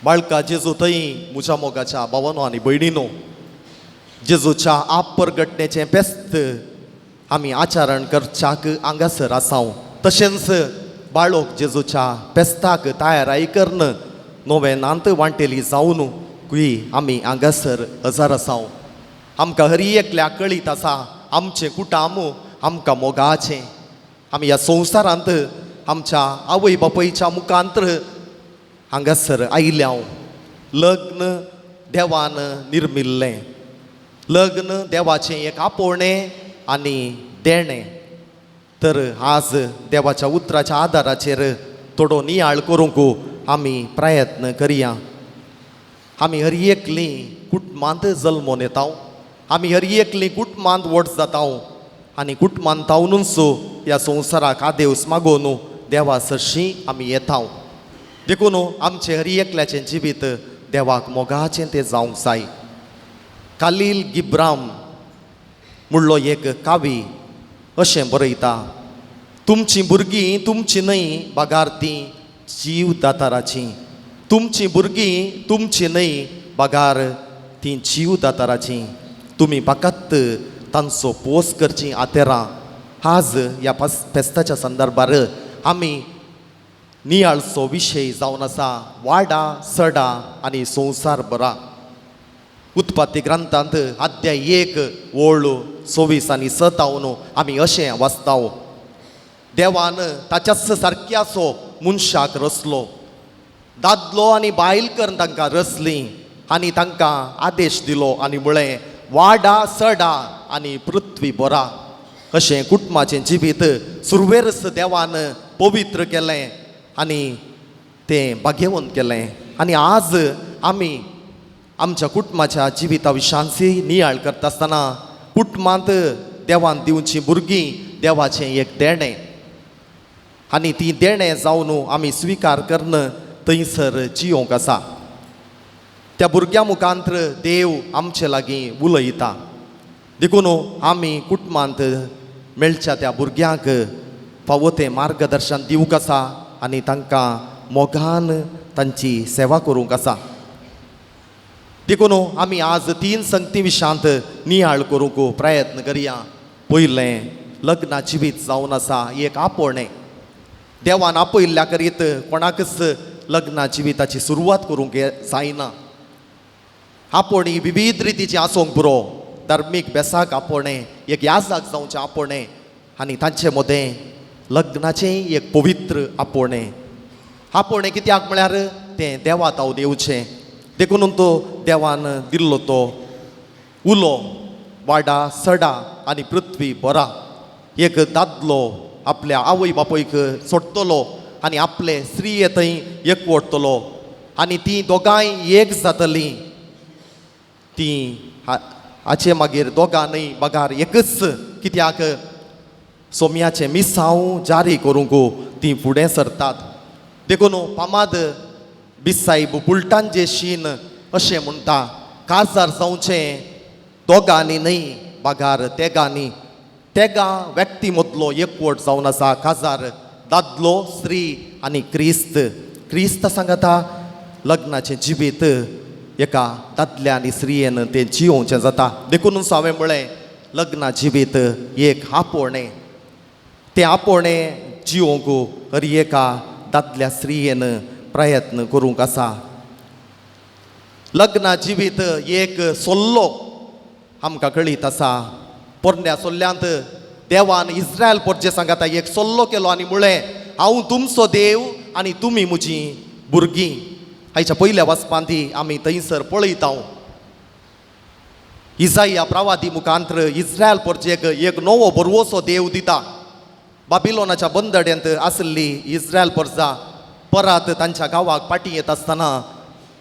बाळका जेजू थंय म्हज्या मोगाच्या भावानो आनी भयणीनो, जेजूच्या आपरगटण्याचें पेस्त आमी आचरण करच्याक हांगासर आसाव. तशेंच बाळोक जेजूच्या पेस्ताक तयाराय करन नोवेनांत वांटेली जावन कुय आमी हांगासर हजर आसाव. आमकां हरी एकल्याक कळीत आसा आमचें कुटाम आमकां मोगाचें. आमी ह्या संवसारांत आमच्या आवय बापायच्या मुखांत्र हांगासर आयल्या. लग्न देवान निर्मिल्लें, लग्न देवाचें एक आपोवणें आनी देणें. तर आज देवाच्या उतराच्या आदाराचेर थोडो नियाळ करूंक आमी प्रयत्न करया. आमी हर एकलीं कुटुंबांत जल्मोन येता, आमी हर एकलीं कुटुंबांत व्हड जाता आनी कुटुंबांत तावनूच ह्या संवसाराक आदेवस मागोवन देवा सरशीं आमी येता. देखून आमचें हर एकल्याचें जिवीत देवाक मोगाचें तें जावंक जाय. खालील गिब्राम म्हणलो एक कावी अशें बरयता, तुमचीं भुरगीं तुमचीं न्हय बगार तीं जीव दाताराचीं, तुमचीं भुरगीं तुमचीं न्हय बगार तीं जीव दाताराचीं, तुमी फकत तांचो पोस करचीं आतेरां. आज ह्या फेस्ताच्या संदर्भार आमी नियाळचो विशय जावन आसा वाडा सडा आनी संवसार बरा. उत्पत्ती ग्रंथांत अध्याय 1 ओळ 24 आनी 57 आमी अशें वाचता, देवान ताच्याच सारक्याचो मनशाक रचलो, दादलो आनी बायल करून तांकां रचलीं आनी तांकां आदेश दिलो आनी म्हळें वाडा सडा आनी पृथ्वी बरा. अशें कुटुंबाचें जिवीत सुरवेरच देवान पवित्र केलें आनी तें भाग्यवंत केलें. आनी आज आमी आमच्या कुटुंबाच्या जिविता विशांची नियाळ करता आसतना कुटुंबांत देवान दिवचीं भुरगीं देवाचें एक देणें आनी ती देणें जावन आमी स्विकार करून थंयसर जियोंक आसा. त्या भुरग्यां मुखांत्र देव आमचे लागीं उलयता. देखून आमी कुटुंबांत मेळच्या त्या भुरग्यांक फावो तें मार्गदर्शन दिवंक आसा आनी तांकां मोगान तांची सेवा करूंक आसा. देखून आमी आज 3 संगती विशांत नियाळ करूंक प्रयत्न करया. पयलें, लग्ना जिवीत जावन आसा एक आपोवणें. देवान आपयल्ल्या करीत कोणाकच लग्ना जिविताची सुरवात करूंक जायना. आपोवणी विविध रितीचें आसूंक पुरो, धार्मीक बेसाक आपोवणें, एक याजाक जावचें आपोवणें आनी तांचे मदें लग्नाचें एक पवित्र आपोवणें. आपोवणें कित्याक म्हळ्यार तें देवा तावन येवचें. देखून तो देवान दिल्लो तो उलो वाडा सडा आनी पृथ्वी बरा. एक दादलो आपल्या आवय बापायक सोडटलो आनी आपले स्त्रीये थंय एकवटतलो आनी तीं दोगांय एक जातलीं. तीं हाचे मागीर दोगां न्हय बगार एकच, कित्याक सोम्याचें मिसांव जारी करूंक तीं फुडें सरतात. देखून पामाद बिसायब पुलटांचे शीन अशें म्हणटा, काजार जावचें दोगांनी न्हय बगार तेगांनी. तेगां व्यक्ती मदलो एकवट जावन आसा काजार, दादलो स्त्री आनी क्रिस्त. क्रिस्त सांगता लग्नाचें जिवीत एका दादल्या आनी स्त्रियेन तें जियोवचें जाता. देखूनच हांवें म्हळें लग्ना जिवीत एक आपोवणें. तें आपोवणें जियोवंक हर एका दादल्या स्त्रियेन प्रयत्न करूंक आसा. लग्ना जिवीत एक सोल्लो आमकां कळीत आसा. पोरण्या सोल्ल्यांत देवान इस्रायल पोरचे सांगाता एक सोल्लो केलो आनी म्हळें हांव तुमचो देव आनी तुमी म्हजीं भुरगीं. आयच्या पयल्या वाचपांत आमी थंयसर पळयता इजाया प्रवादी मुखांत्र इस्रायल पोरचेक एक नवो बरवसो देव दिता. बाबिलोनाच्या बंदड्यांत आसली इस्रायल पोरजा परत तांच्या गांवाक फाटीं येत आसतना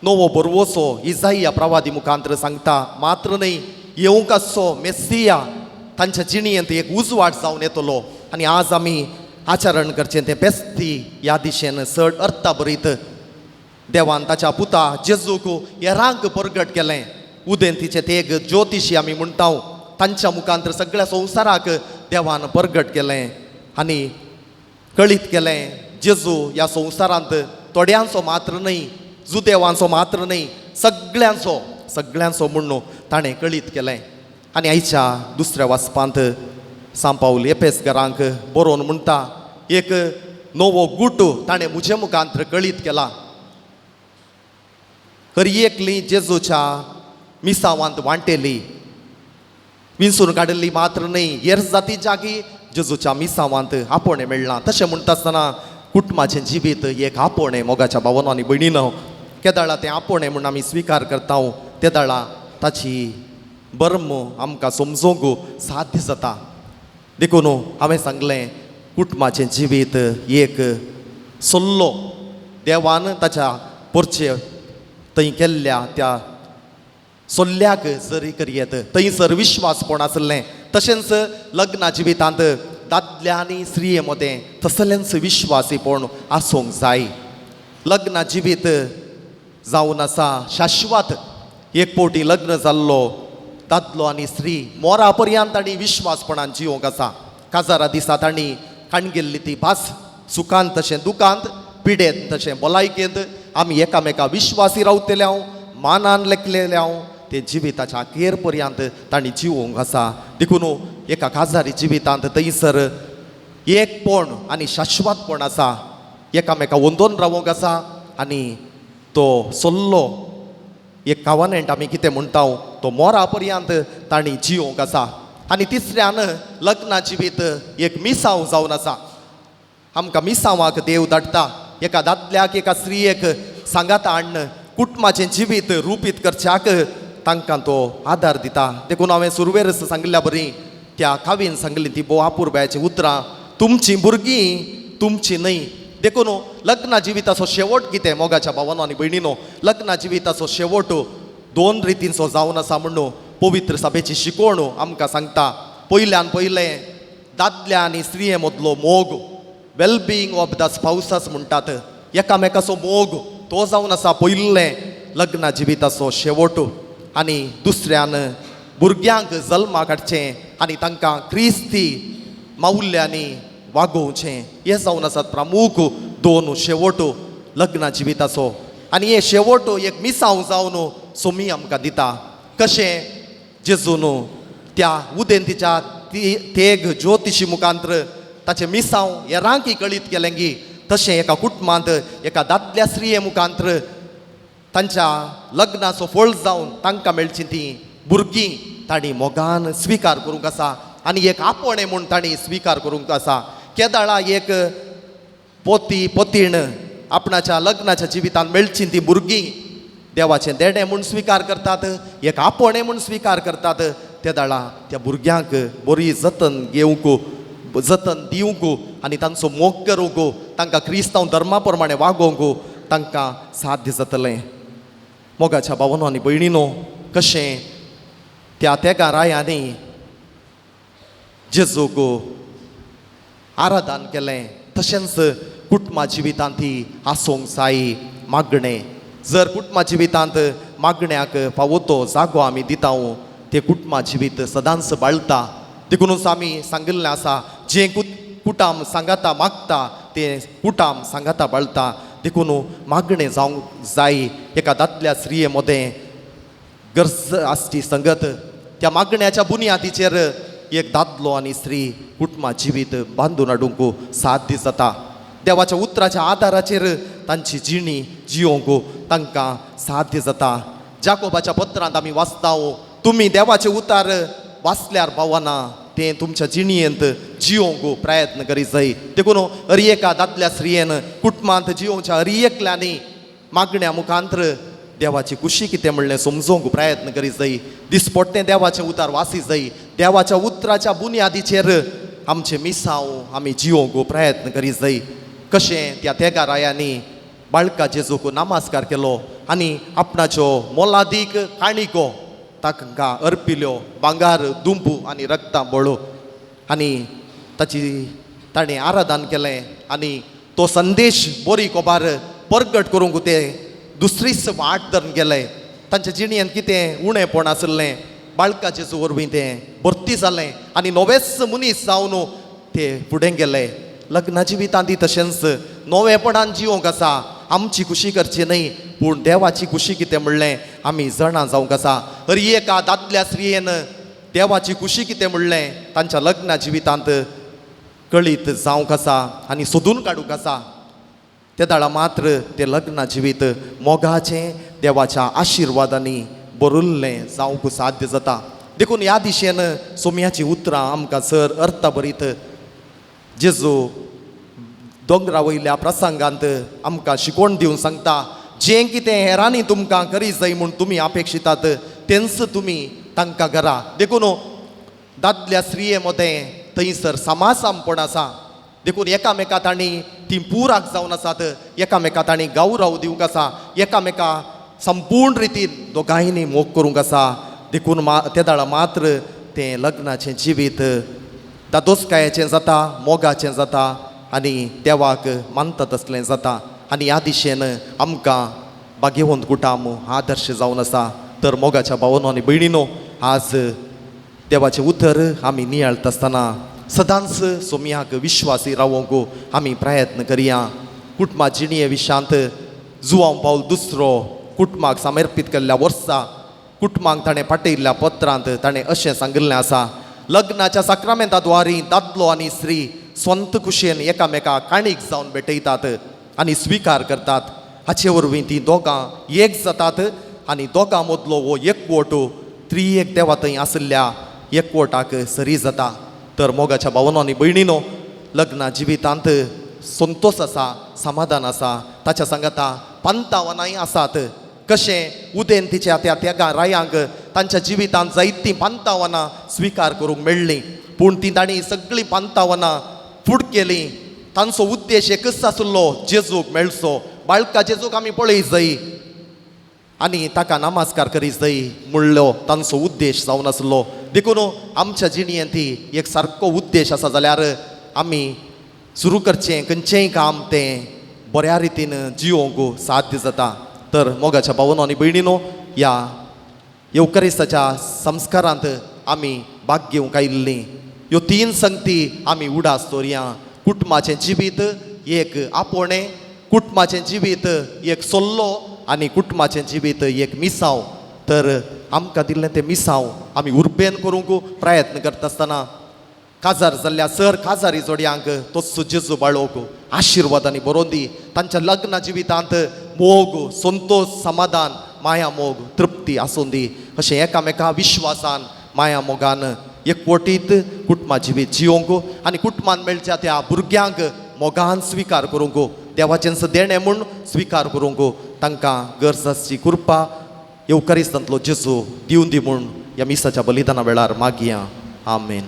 नवो बरवसो इजाया प्रवादी मुखांत्र सांगता, मात्र न्हय येवंक आसचो मेस्सिया तांच्या जिणेंत एक उजवाड जावन येतलो. आनी आज आमी आचरण करचें तें बेस्ती ह्या दिशेन चड अर्था बरीत देवान ताच्या पुता जेजूक हेरांक परगट केलें. उदेंतीचे तेग ज्योतिशी आमी म्हणटा तांच्या मुखांत सगळ्या संवसाराक देवान परगट केलें आनी कळीत केलें जेजू ह्या संवसारांत थोड्यांचो मात्र न्हय जुदेवांचो मात्र न्हय, सगळ्यांचो सगळ्यांचो म्हणून ताणें कळीत केलें. आनी आयच्या दुसऱ्या वाचपांत सांपावल एपेसकारांक बरोवन म्हणटा, एक नवो गुट ताणें म्हजे मुखांत कळीत केला. हर एकली जेजूच्या मिसावांत वांटेली, विंचून काडिल्ली मात्र न्हय, हेर जाती जागी जेजूच्या मिसावांत आपोवणें मेळ्ळां. तशें म्हणटा आसतना कुटुंबाचें जिवीत एक आपोवणें मोगाच्या भावानो आनी भयणीनो. केदाळा तें आपोवणें म्हूण आमी स्विकार करता तेदाळा ताची बर्म आमकां समजूंक साध्य जाता. देखून हांवें सांगलें, कुटुंबाचें जिवीत एक सल्लो देवान ताच्या पोरचे थंय केल्ल्या त्या सोल्ल्याक जरी करयेत थंयसर विश्वासपण आसलें. तशेंच लग्ना जिवितांत दादल्या आनी स्त्रिये मदें तसलेंच विश्वासीपण आसूंक जाय. लग्ना जिवीत जावन आसा शाश्वत. एक फावटी लग्न जाल्लो दादलो आनी स्त्री मोरा पर्यंत तांणी विश्वासपणान जिवंक आसा. काजारा दिसा तांणी काणगेल्ली ती भास सुखांत तशें दुखांत, पिडेंत तशें भलायकेंत आमी एकामेका विश्वासी रावतले हांव, मानान लेखलेले हांव, ते जिविताच्या अखेर पर्यंत तांणी जिवंक आसा. देखून एका काजारी जिवितांत थंयसर एकपण आनी शाश्वतपण आसा, एकामेका वंदोन रावंक आसा. आनी तो सल्लो एक कावनेंट आमी कितें म्हणटा तो मोरा पर्यंत तांणी जिवंक आसा. आनी तिसऱ्यान लग्ना जिवीत एक मिसांव जावन आसा. आमकां मिसांवाक देव धाडटा, एका दादल्याक एका स्त्रियेक सांगाता हाडून कुटुंबाचें जिवीत रुपीत करच्याक तांकां तो आदार दिता. देखून हांवें सुरवेरच सांगिल्ल्या बरी त्या कावीन सांगली ती भोव आपुरबायाचीं उतरां, तुमचीं भुरगीं तुमचीं न्हय. देखून लग्ना जिविताचो शेवट कितें मोगाच्या भावानो आनी भयणीनो, लग्ना जिविताचो शेवट दोन रितींचो जावन आसा म्हणून पवित्र सभेची शिकवण आमकां सांगता. पयल्यान पयलें दादल्या आनी स्त्रिये मदलो मोग, वेलबिंग ऑफ the स्पावसास म्हणटात, एकामेकाचो मोग तो जावन आसा पयलें लग्ना जिविताचो शेवट. आनी दुसऱ्यान भुरग्यांक जल्माक हाडचें आनी तांकां क्रिस्ती माउल्यांनी वागोवचें, हे जावन आसात प्रमुख दोन शेवट लग्ना जिविताचो. आनी हे शेवट एक मिसांव जावन सोमी आमकां दिता. कशें जेजून त्या उदेंतीच्या तेग ज्योतिशी मुखांत्र ताचें मिसांव हेरांकी कळीत केलें गी, तशें एका कुटुंबांत एका दादल्या स्त्रिये मुखांत्र तांच्या लग्नाचो फळ जावन तांकां मेळची ती भुरगीं तांणी मोगान स्विकार करूंक आसा आनी एक आपोवणें म्हूण तांणी स्विकार करूंक आसा. केदाळा एक पोती पोतीण आपणाच्या लग्नाच्या जिवितांत मेळची ती भुरगीं देवाचें देणें म्हूण स्विकार करतात, एक आपोवणें म्हूण स्विकार करतात. ते दाळा त्या भुरग्यांक बरी जतन घेवंक, जतन दिवंक आनी तांचो मोग करूंक, तांकां क्रिस्तांव धर्मा प्रमाणें वागोवंक तांकां साध्य जातलें. मोगाच्या भावानो आनी भयणीनो, कशें त्या तेगा रायांनी जेजूक आराधन केलें तशेंच कुटुंबा जिवितांत ती आसूंक जाय मागणें. जर कुटुंबा जिवितांत मागण्याक फावो तो जागो आमी दिता ते कुटुंबा जिवीत सदांच बाळटा. देखूनच आमी सांगिल्लें आसा, जें कुटाम सांगाता मागता तें कुटाम सांगाता बाळटा. देखून मागणें जावंक जाय एका दादल्या स्त्रिये मदें गरज आसची संगत. त्या मागण्याच्या बुन्यादीचेर एक दादलो आनी स्त्री कुटुंबा जिवीत बांदून हाडूंक साध्य जाता. देवाच्या उतराच्या आदाराचेर तांची जिणी जियोंक तांकां साध्य जाता. जाकोबाच्या पत्रांत आमी वाचता, तुमी देवाचें उतार वाचल्यार पावना तें तुमच्या जिणयेंत जियोंक प्रयत्न करी जाय. देखून हर एका दादल्या स्त्रियेन कुटुंबांत जियोवच्या हर एकल्यांनी मागण्या मुखांत्र देवाची खुशी कितें म्हणलें समजोवंक प्रयत्न करी जाय. दिसपट्टें देवाचें उतार वासी जाय. देवाच्या उतराच्या बुन्यादीचेर आमचें मिसांव आमी जियोवंक प्रयत्न करी जाय. कशें त्या तेगा रायांनी बाळका जेजूक नमस्कार केलो आनी आपणाच्यो मोलादीक काणिको तांकां अर्पिल्यो, भांगार, दुंबू आनी रक्तां बळो, आनी ताची ताणें आराधन केलें आनी तो संदेश बोरी कोबार परगट करूंक ते दुसरीच वाट धरून गेले. तांच्या जिणेंत कितें उणेपण आसलें बाळका जेजू वरवीं तें भरती जालें आनी नवेच मनीस जावन ते फुडें गेले. लग्ना जिवितांत तशेंच नवेपणान जिवंक आसा. आमची खुशी करची न्हय पूण देवाची खुशी कितें म्हणलें आमी जाणा जावंक आसा. हर एका दादल्या स्त्रियेन देवाची खुशी कितें म्हणलें तांच्या लग्न जिवितांत कळीत जावंक आसा आनी सोदून काडूंक आसा. ते दाळा मात्र तें लग्न जिवीत मोगाचें देवाच्या आशिर्वादांनी बरुल्लें जावंक साध्य जाता. देखून ह्या दिशेन सोम्याचीं उतरां आमकां सर अर्थभरीत जेजू दोंगरा वयल्या प्रसंगांत आमकां शिकवण दिवन सांगता, जें कितें हेरांनी तुमकां करी जाय म्हूण तुमी अपेक्षितात तेंच तुमी तांकां करा. देखून दादल्या स्त्रिये मदें थंयसर समासामपण आसा. देखून एकामेका तांणी ती पुराक जावन आसात, एकामेका तांणी गौरव दिवंक आसा, एकामेका संपूर्ण रितीन दोगांयनी मोग करूंक आसा. देखून ते दाळा मात्र तें लग्नाचें जिवीत दादोसकायेचें जाता, मोगाचें जाता आनी देवाक मानता तसलें जाता. आनी ह्या दिशेन आमकां भाग्यवंत कुटाम आदर्श जावन आसा. तर मोगाच्या भावनो आनी भयणीनो, आज देवाचें उतर आमी नियाळता आसतना सदांच सोम्याक विश्वासी रावोंक आमी प्रयत्न करया. कुटुंबा जिणये विशांत जुवांव पावल दुसरो कुटुंबाक समर्पीत केल्ल्या वर्सा कुटुंबाक ताणें पाटयल्ल्या पत्रांत ताणें अशें सांगिल्लें आसा, लग्नाच्या साक्रामेंता द्वारी दादलो आनी स्त्री स्वंत खुशयेन एकामेका काणीक जावन भेटयतात आनी स्विकार करतात. हाचे वरवीं तीं दोगां एक जातात आनी दोगां मदलो हो एकवट त्रियेक देवा थंय आशिल्ल्या एकवटाक सरी जाता. तर मोगाच्या भावनो आनी भयणीनो, लग्ना जिवितांत संतोश आसा, समाधान आसा, ताच्या सांगाता पंतावनाय आसात. कशें उदेंतीच्या त्या त्यागा रायांक तांच्या जिवितांत जायतीं पंतावनां स्विकार करूंक मेळ्ळीं, पूण ती तांणी सगळीं पंतावनां फूड केलीं. तांचो उद्देश एकच आसलो, जेजूक मेळचो. बाळका जेजूक आमी पळय जाय आनी ताका नमस्कार करी जाय म्हणलो तांचो उद्देश जावन आसलो. देखून आमच्या जिणेंत एक सारको उद्देश आसा जाल्यार आमी सुरू करचें खंयचेंय काम तें बऱ्या रितीन जियोंक साध्य जाता. तर मोगाच्या भावनो आनी भयणीनो, ह्या येवकरिस्ताच्या संस्कारांत आमी भाग घेवंक आयिल्लीं ह्यो तीन संगती आमी उडास दवरया. कुटुंबाचें जिवीत एक आपोवणें, कुटुंबाचें जिवीत एक सल्लो आनी कुटुंबाचें जिवीत एक मिसांव. तर आमकां दिल्लें तें मिसांव आमी उर्बेन करूंक प्रयत्न करता आसतना काजार जाल्ल्या सर काजारी जोडयांक तोच जेजू बाळोवंक आशिर्वादांनी बरोवन दी. तांच्या लग्न जिवितांत मोग, संतोश, समाधान, माया मोग, तृप्ती आसूं दी. अशें एकामेका विश्वासान, माया मोगान एकवटीत कुटुंबा जिवीत जियोंक आनी कुटुंबान मेळच्या त्या भुरग्यांक मोगान स्विकार करूंक, देवाचें देणें म्हूण स्विकार करूंक तांकां गरज आसची कृपा येवकारिस्तांतलो जेजू दिवन दी म्हूण ह्या मिसाच्या बलिदाना वेळार मागया. आमेन.